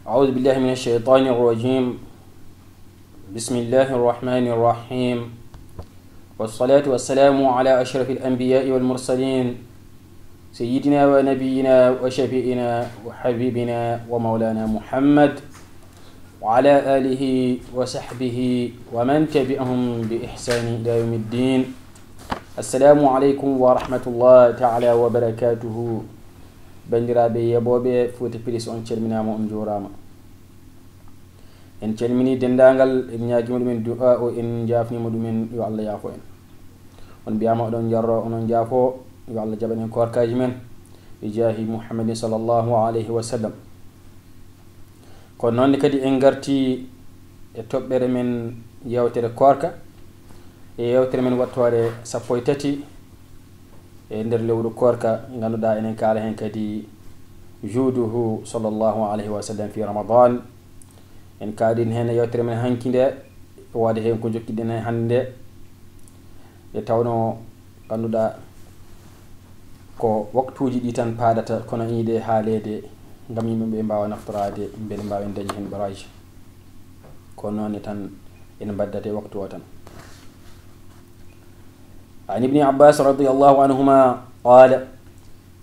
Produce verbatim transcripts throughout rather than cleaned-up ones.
أعوذ بالله من الشيطان الرجيم. بسم الله الرحمن الرحيم. والصلاة والسلام على أشرف الأنبياء والمرسلين، سيدنا ونبينا وشفيعنا وحبيبنا ومولانا محمد، وعلى آله وصحبه ومن تبعهم بإحسان إلى يوم الدين. السلام عليكم ورحمة الله تعالى وبركاته. Banndiraaɓe yeeɓooɓe Fuuta Plus, on calminaama, on njuuraama. En calminii denndaangal, en ñaagiima ɗumen du'aa o, en njaafniima ɗumen, yo Allah yaafo en. On mbiyaama oɗon njarro, onon njaafo, yo Allah jaɓan en koorkaaji men, bi jaahi Muhammadin sallallahu alayhi wa sallam. Ko noon ne kadi en ngartii e toɓɓere men yeewtere koorka, e yeewtere men wattoore sappo e tati e nder lewru koorka, ngannduɗaa enen kaala heen kadi juuduhu sallallahu alayhi wa sallam fi Ramadan. En kaalin heen e yeewtere men hanki nde, waade heen ko njokkiɗen heen hannde nde, e tawno ngannduɗaa ko waktuuji ɗi tan paadata, kono iide haaleede ngam yimɓe ɓe mbaawa naftoraade, mbele mbaawen dañi heen baraaji. Ko noon ne tan en mbaddata e waktu o tan. عن ابن عباس رضي الله عنهما قال: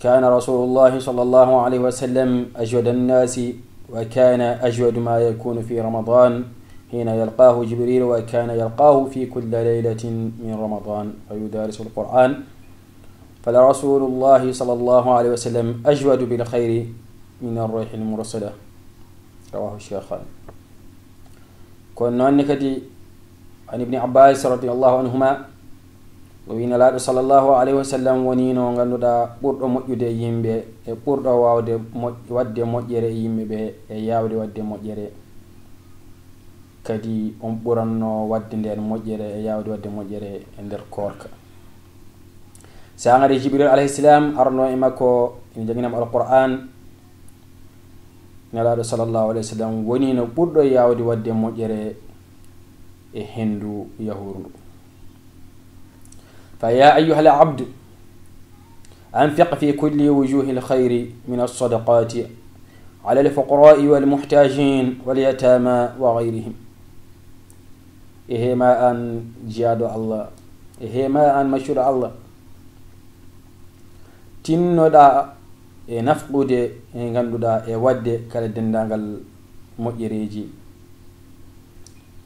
كان رسول الله صلى الله عليه وسلم أجود الناس، وكان أجود ما يكون في رمضان حين يلقاه جبريل، وكان يلقاه في كل ليلة من رمضان فيدارس القرآن، فلرسول الله صلى الله عليه وسلم أجود بالخير من الريح المرسلة. رواه الشيخان. Ko noon ne kadi, an Ibni Abbas radiyallahu anhuma, o wi Nelaaɗo sallallahu alayhi wa sallam woniino ngannduɗaa ɓurɗo moƴƴude e yimɓe, e ɓurɗo waawde moƴ-, waɗde moƴƴere e yimɓe ɓe, e yaawde waɗde moƴƴere. Kadi on ɓuranno waɗde ndeen moƴƴere e yaawde waɗde moƴƴere e nder koorka. Saangare Jibril alayhi salam arno e makko, ina jannginamo Alqur'aan. Nelaaɗo sallallahu alayhi wa sallam woniino ɓurɗo yaawde waɗde moƴƴere e henndu yahuru ndu. فيا أيها العبد، أنفق في كل وجوه الخير من الصدقات على الفقراء والمحتاجين واليتامى وغيرهم. E hee ma an jiyaaɗo Allah, e hee ma an maccuɗo Allah, tinnoɗaa e nafqude e ngannduɗaa e waɗde kala denndaangal moƴƴereeji,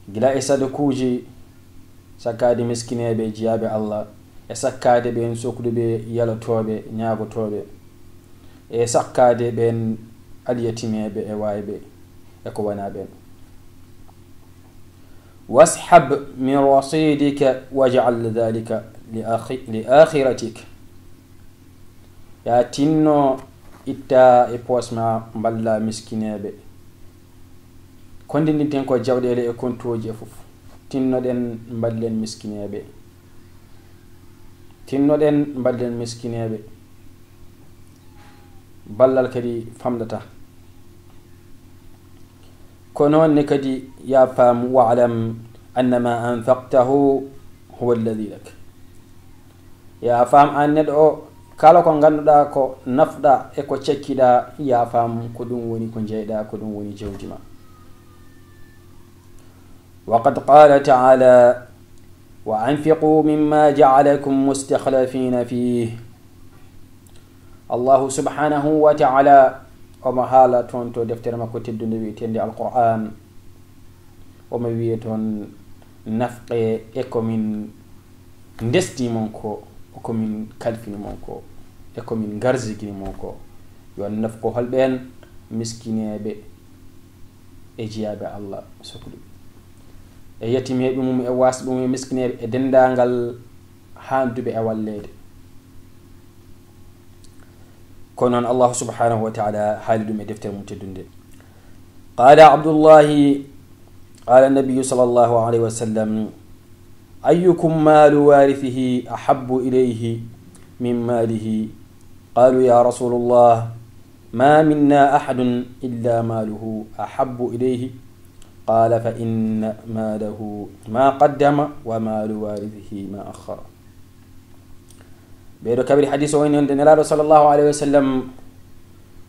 gila e sadakuuji, sakkaade miskineeɓe jiyaaɓe Allah, e sakkaade ɓeen sokluɓe yalotooɓe, ñaagotooɓe, e sakkaade ɓeen alyatimeeɓe e waayɓe, e ko wonaa ɓeen. واسحب من رصيدك واجعل ذلك لآخ-، لآخرتك. Yaa tinno itta e poos ma, mballa miskineeɓe. Ko ndendinten ko jawɗeele e kontooji e fof. Tinnoɗen mballen miskineeɓe. Tinnoɗen mballen miskineeɓe. Ballal kadi famɗata. Ko noon ne kadi, yaa faam, واعلم أن ما أنفقته هو الذي لك. Yaa faam, aan neɗɗo o, kala ko ngannduɗaa ko nafɗaa e ko cakkiɗaa, yaa faam ko ɗum woni ko njeyɗaa, ko ɗum woni jawdi ma. وقد قال تعالى: وأنفقوا مما جعلكم مستخلفين فيه. Allahu subhanahu wa ta'ala omo haala toon to deftere makko teddunde wiyeteende Alqur'aan. Omo wiye toon: Nafqe e ko min ndesni mon ko, ko min kalfini mon ko, e ko min ngarzigini mon ko. Yo on nafqo hol ɓeen? Miskineeɓe e jiyaaɓe Allah sokluɓe, e yatimeeɓe mum, e waasɓe mum, e miskineeɓe, e denndaangal haanduɓe e walleede. Ko noon Allahu subhanahu wa ta'ala haali ɗum e deftere mum teddunde. قال عبد الله، قال النبي صلى الله عليه وسلم: أيكم مال وارثه أحب إليه من ماله؟ قالوا: يا رسول الله، ما منا أحد إلا ماله أحب إليه. قال: فإن ماله ما قدم ومال وارثه ما أخر. Ɓeeɗo kabiri hadiis o woni nde Nelaaɗo sallallahu alayhi wa sallam,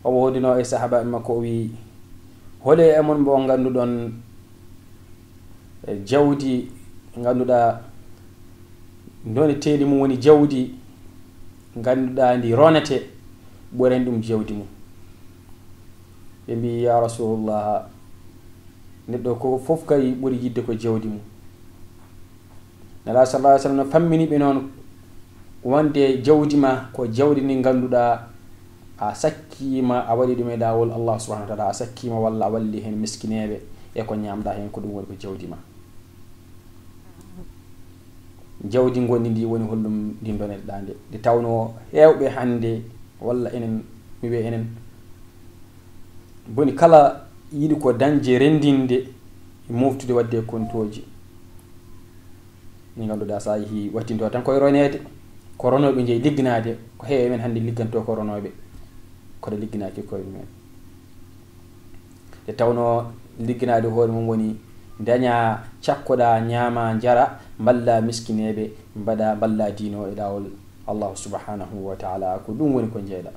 omo hoddunoo e sahaabaaɓe makko, o wi: Holi e mon mbo ngannduɗon, e jawdi ngannduɗaa ndoneteeɗi mum woni jawdi ngannduɗaa ndi ronete, ɓurani ɗum jawdi mum? Ɓe mbi, "Ya Rasulullah, neɗɗo ko fof kay ɓuri yidde ko jawdi mum." Nela sallallahu alaihi wasallam no fammini ɓe noon wonde jawdi ma ko jawdi ndi ngannduɗaa a sakkiima, a waɗi ɗum e laawol Allah subhanahu wa ta'ala, a sakkiima walla a walli heen miskineeɓe e ko ñaamɗaa heen, ko ɗum woni ko jawdi ma. Jawdi ngondi ndi woni holɗum ndi ndoneɗaa nde? Nde tawnoo heewɓe hannde walla enen, mi wiya enen, boni kala yiɗi ko dañde renndinde, moftude waɗde kontooji. Ni ngannduɗaa so a yehii wattinto tan koye roneede, ko ronooɓe njeyi ligganaade, ko heewi men hannde ligganto ko ronooɓe, kono ligganaaki koye men. Nde tawnoo ligganaade hoore mum woni daña cakkoɗaa, ñaama, njara, mballa miskineeɓe, mbaɗa, mballa diino e laawol Allahu subhanahu wa ta'ala, ko ɗum woni ko njeyɗaa.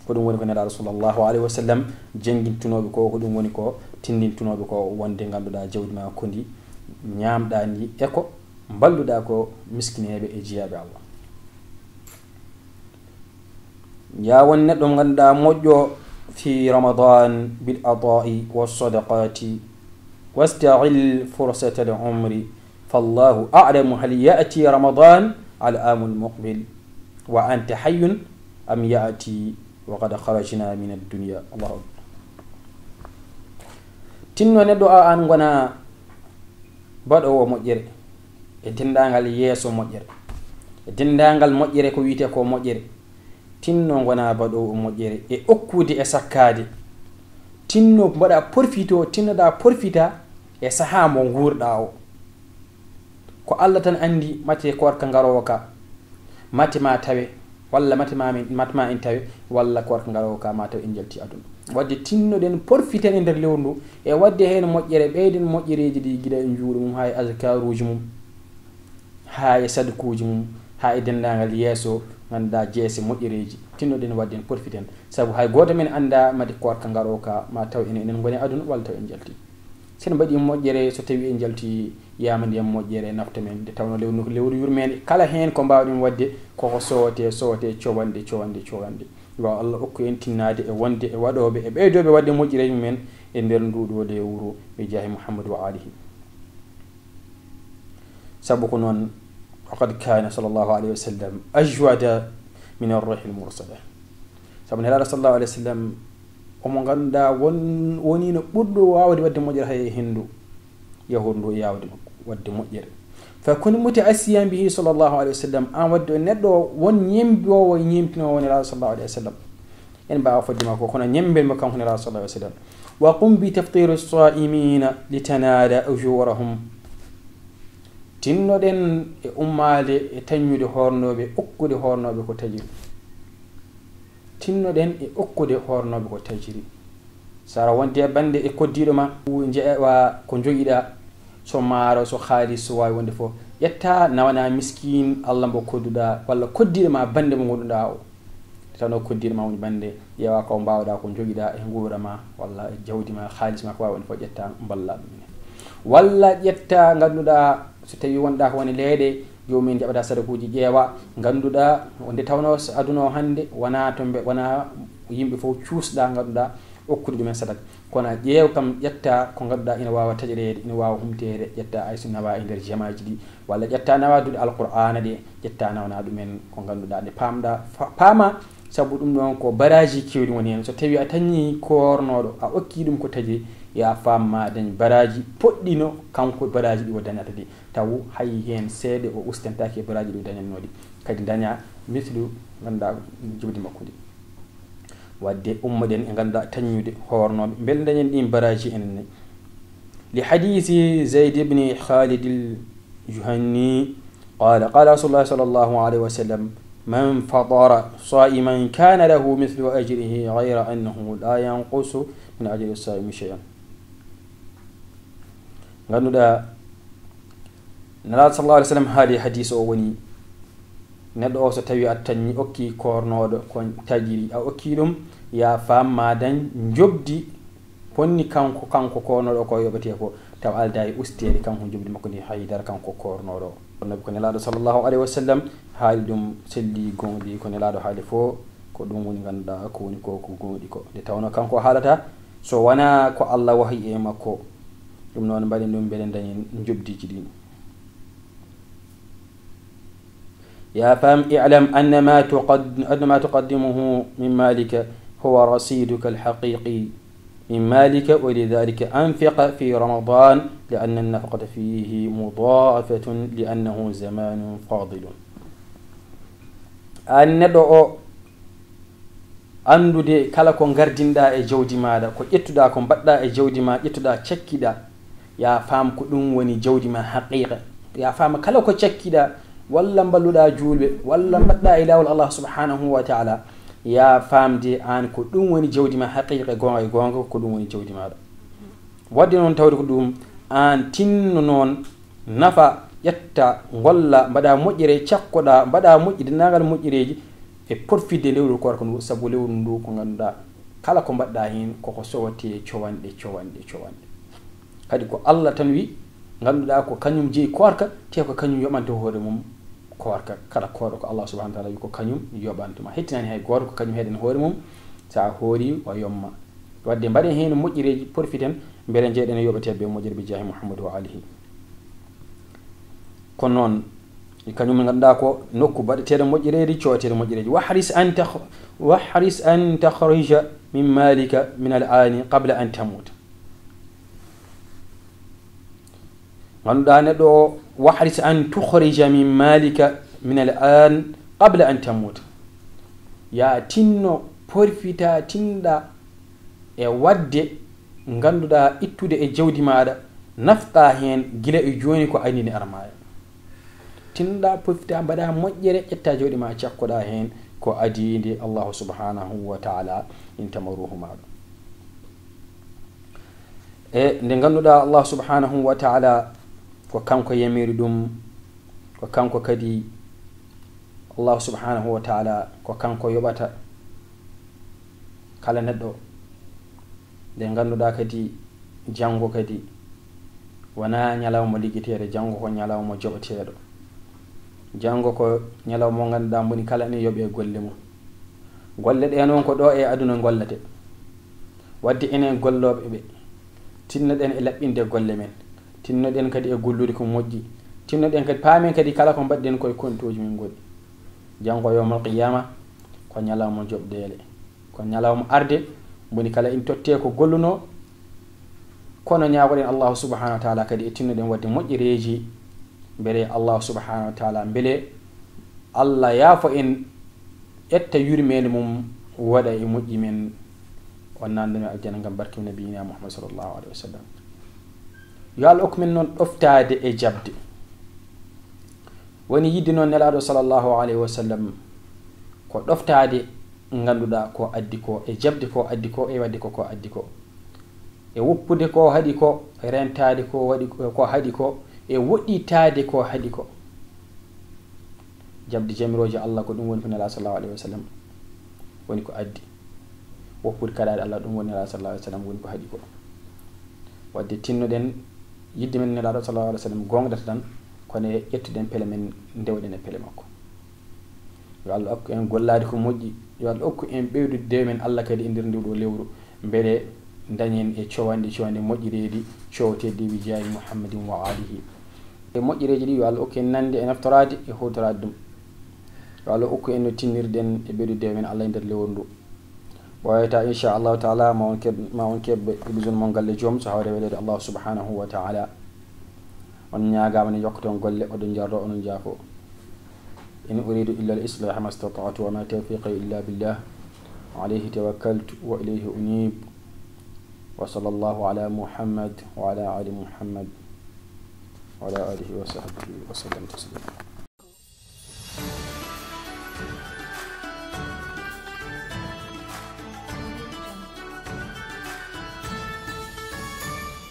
Ko ɗum woni ko Nelaaɗo sallallahu alaihi wasallam janngintunooɓe ko, ko ɗum woni ko tindintunooɓe ko, wonde ngannduɗaa jawdi ma ko ndi ñaamɗaa ndi e ko mballuɗaa ko miskineeɓe e jiyaaɓe Allah. Ya won neɗɗo mo ngannduɗaa moƴƴo fi Ramadan bil ata'i was sadaqati, wasta'il fursatal umri, fallahu a'lamu hal ya'ti Ramadan al amul muqbil wa anta hayyun am ya'ti wa qad kharajna min ad-dunya. Allahu akbar. Tinno neɗɗo a an ngona baɗoowo moƴƴere e denndaangal yeeso moƴƴere, e denndaangal moƴƴere ko wiyetee ko moƴƴere. Tinno ngona baɗoowo moƴƴere e okkude e sakkaade. Tinno mbaɗa porfito, tinnoɗaa porfita e sahaa mo nguurɗaa o. Ko Allah tan anndi mate koorka ngaroowo ka, mate ma tawe, walla mate ma min, mate ma en tawe, walla koorka ngaroowo ka ma taw en njalti aduna. Wadde tinnoɗen, porfiten e nder lewru ndu, e wadde heen moƴƴere, ɓeyden moƴƴereeji ɗi gila e njuuɗo mum, haa e azkaruuji mum, haa e sadkuuji mum, haa e denndaangal yeeso, ngannduɗaa jeese moƴƴereeji. Tinnoɗen wadden, porfiten. Sabu hay gooto men anndaa mate koorka ngaroowo ka, ma taw enen, enen ngoni aduna, walla taw en njalti. Sen mbaɗi moƴƴere, so tawi en njalti, yamande en moƴƴere nafta men, nde tawnoo lewru ndu ko lewru yurmeende. Kala heen ko mbaawɗen waɗde, koko soote, soote, cowanɗe, cowanɗe, cowanɗe. Yo Allah okku en tinnaade e wonde e waɗooɓe, e ɓeydooɓe waɗde moƴƴereeji mum en e nder ndu ɗo lewru, bi jaahi Muhammad wa alihi. Sabu ko noon, wa qad kana sallallahu alayhi wa sallam ajwada min ar-rihil mursala. Sabu Nelaaɗo sallallahu alayhi wa sallam, omo ngannduɗaa won, woni no ɓurɗo waawde waɗde moƴƴere hay e henndu yahruundu e yaawde waɗde moƴƴere. Fa kun muta'assiyan bihi sallallahu alayhi wa sallam, aan wadde o neɗɗo o won ñemboowo e ñemtinoowo Nelaaɗo sallallahu alayhi wa sallam. En mbaawa fodde makko, kono ñemben mo kanko Nelaaɗo sallallahu alayhi wa sallam. Wa qum bi taftiri as-sa'imina li tanala ujurahum. Tinnoɗen e ummaade e taññude hoornooɓe, okkude hoornooɓe ko taƴiri. Tinnoɗen e okkude hoornooɓe ko taƴiri. So a wonde bannde e koddiiɗo ma, njeewa ko njogiɗaa, so maaro, so haalis, so waawi wonde fof, ƴetta nawana miskiin Allah mbo kodduɗaa, walla koddiiɗo ma bannde mo ngonduɗaa o. Tawno koddiiɗo ma woni bannde, ƴeewa ko mbaawɗaa, ko njogiɗaa e nguura ma, walla e jawdi ma, haalis ma, ko waawi wonde fof, ƴetta mballa ɗum. Walla ƴetta ngannduɗaa, so tawi wonɗaa ko woni leeɗe, joomum en jaɓata sadakuuji, ƴeewa, ngannduɗaa, nde tawnoo so aduna o hannde, wonaa to mbe-, wonaa yimɓe fof cuusɗaa, ngannduɗaa, okkude ɗumen sadaka. Kono a ƴeew kam, ƴetta ko ngannduɗaa ina waawa taƴoreede, ina waawa humteede, ƴetta hay so nawa e nder jamaaji ɗi, walla ƴetta nawa duɗe Alqur'aana ɗe, ƴetta nawana ɗumen ko ngannduɗaa nde paamɗaa, fa-, paama, sabu ɗum ɗoon ko baraaji keewɗi woni heen. So tawi a tañi koornooɗo, a okki ɗum ko taƴi, ya faam ma dañ baraaji poɗɗi no kanko baraaji ɗi o dañata ɗi. Taw hay heen seeɗa o ustantaaki e baraaji ɗi o dañatnoo ɗi. Kadi daña mislu ngannduɗaa jawdi makko ndi. Wadde ummoɗen e ngannduɗaa taññude hoornooɓe, mbele dañen ɗin baraaji enen ne. Li hadiisi Zayd ibn Khalid al-Juhani, qala, qala Rasulullah sallallahu alayhi wa sallam, man fatara sa'iman kana lahu mithlu ajrihi ghayra annahu la yanqusu min ajri as-sa'imi shay'an. Ngannduɗaa, Nelaaɗo sallallahu alayhi wa sallam haali hadiis o woni, neɗɗo o so tawi a tañi okki koornooɗo ko taƴiri, a okki ɗum, ya faam ma dañ njoɓdi Ponni kanko, kanko koornooɗo ko yoɓetee ko, taw aldaa e usteede kanko njoɓdi makko ndi haydara, kanko koornooɗo. Annabi ko Nelaaɗo sallallahu alayhi wa sallam haali ɗum, selli, gooŋɗi, ko Nelaaɗo haali fof, ko ɗum woni ngannduɗaa ko woni ko, ko gooŋɗi ko. Nde tawnoo kanko haalata, so wonaa ko Allah wahayi e makko, ɗum noon mbaɗen ɗum mbele dañen njoɓdiiji ɗin. يا فهم اعلم أن ما تقد-، أن ما تقدمه من مالك هو رصيدك الحقيقي من مالك، ولذلك أنفق في رمضان لأن النفقة فيه مضاعفة لأنه زمان فاضل. Aan neɗɗo o, anndude kala ko ngardinɗaa e jawdi maaɗa, ko ƴettuɗaa, ko mbaɗɗaa e jawdi maa, ƴettuɗaa, cakkiɗaa, ya faam ko ɗum woni jawdi maa haqiiqa. Ya faam kala ko cakkiɗaa, walla mballuɗaa juulɓe, walla mbaɗɗaa e laawol Allah subhanahu wa taala, ya faam de aan ko ɗum woni jawdi maa haqiiqa, goonga e goonga ko ɗum woni jawdi maaɗa. Waɗde noon tawde ko ɗum, aan tinno noon nafa, ƴetta, ngolla, mbaɗa moƴƴere, cakkoɗaa, mbaɗa moƴƴi, denndaangal moƴƴereeji, e porfidde lewru koorka ndu, sabu lewru ndu ko ngannduɗaa, kala ko mbaɗɗaa heen, koko sowetee cowanɗe, cowanɗe, cowanɗe. Kadi ko Allah tan wi, ngannduɗaa ko kañum jeyi koorka, te ko kañum yoɓanta hoore mum koorka. Kala koorɗo ko Allah subhanahu wa taala wi ko kañum yoɓanta ma. Hettinaani hay gooto, ko kañum heɗen hoore mum, so a hoori, o yomma. Waɗde mbaɗen heen moƴƴereeji, porfiten, mbele njeeɗen e yoɓeteeɓe moƴƴere bi jaahi Muhammadu wa alihi. Ko noon, e kañum ngannduɗaa ko nokku baɗeteeɗo moƴƴereeji, coweteeɗo moƴƴereeji. واحرص أن تخ-، واحرص أن تخرج من مالك من الآن قبل أن تموت. Ngannduɗaa neɗɗo o, واحرص أن تخرج من مالك من الآن قبل أن تموت. Ya tinno, porfita, tinɗa e waɗde ngannduɗaa ittude e jawdi maaɗa, nafqaa heen gila e jooni ko adii nde aɗa maaya. Tinɗa, porfita, mbaɗa moƴƴere, ƴetta jawdi maa, cakkoɗaa heen ko adii nde Allahu subhanahu wa taala intama ruuhu maaɗa. E nde ngannduɗaa Allah subhanahu wa taala ko kanko yamiri ɗum, ko kanko kadi Allah subhanahu wa taala ko kanko yoɓata kala neɗɗo. Nde ngannduɗaa kadi janngo kadi wonaa ñalawma liggeteeɗo, janngo ko ñalawma joɓeteeɗo. Janngo ko ñalawma mo ngannduɗaa moni kala ene yoɓee golle mum. Golle ɗe noon ko ɗo e aduna ngollate. Waɗde enen gollooɓe ɓe, tinnoɗen e laɓɓinde golle men, tinnoɗen kadi e gollude ko moƴƴi, tinnoɗen kadi, paamen kadi kala ko mbaɗɗen ko e kontooji men ngoni. Janngo yawmal qiyaama ko ñalawma joɓdeele, ko ñalawma arde, moni kala ina tottee ko gollunoo. Kono ñaagoɗen Allahu subhanahu wa taala kadi e tinnoɗen waɗde moƴƴereeji, mbele Allahu subhanahu wa taala, mbele Allah yaafo en, ƴetta yurmeende mum, waɗa e moƴƴi men, o naatna men aljanna ngam barke nabiyina Muhammad sallallahu alaihi wasallam. Yo Allah okku men noon ɗoftaade e jaɓde. Woni yiɗde noon Nelaaɗo sallallahu alaihi wasallam ko ɗoftaade ngannduɗaa ko addi ko, e jaɓde ko addi ko, e waɗde ko ko addi ko, e woppude ko haɗi ko, e rentaade ko waɗi ko, ko haɗi ko, e woɗɗitaade ko haɗi ko. Jaɓde jamirooje Allah, ko ɗum woni ko Nelaaɗo sallallahu alaihi wasallam woni ko addi. Woppude kaɗaaɗe Allah, ɗum woni Nelaaɗo sallallahu alaihi wasallam woni ko haɗi ko. Waɗde tinnoɗen yiɗde men Nelaaɗo sallallahu alaihi wasallam gooŋɗata tan, kono e ƴettuɗen pele men, ndewɗen e pele makko. Yo Allah okku en gollaade ko moƴƴi, yo Allah okku en ɓeydude dewe men Allah kadi e nder ndu ɗo lewru, mbele dañen e cowanɗe, cowanɗe moƴƴereeji, coweteeɗi bi jaahi Muhammadin wa alihi. E moƴƴereeji ɗi, yo Allah okku en nande e naftoraade e huutoraade ɗum. Yo Allah okku en no tinnirɗen e ɓeydude dewe men Allah e nder lewru ndu. Ɓooyata, inchallahu taala, ma on keɓ-, ma on keɓ émission mon Galle Joom, so hawre weleede Allah subhanahu wa taala. On ñaagaama ne jokkoton golle, oɗon njardo, oɗon njaafo. إن أريد إلا الإصلاح ما استطعت وما توفيقي إلا بالله عليه توكلت وإليه أنيب. وصلى الله على محمد وعلى آل محمد وعلى آله وصحبه وسلم تسليما.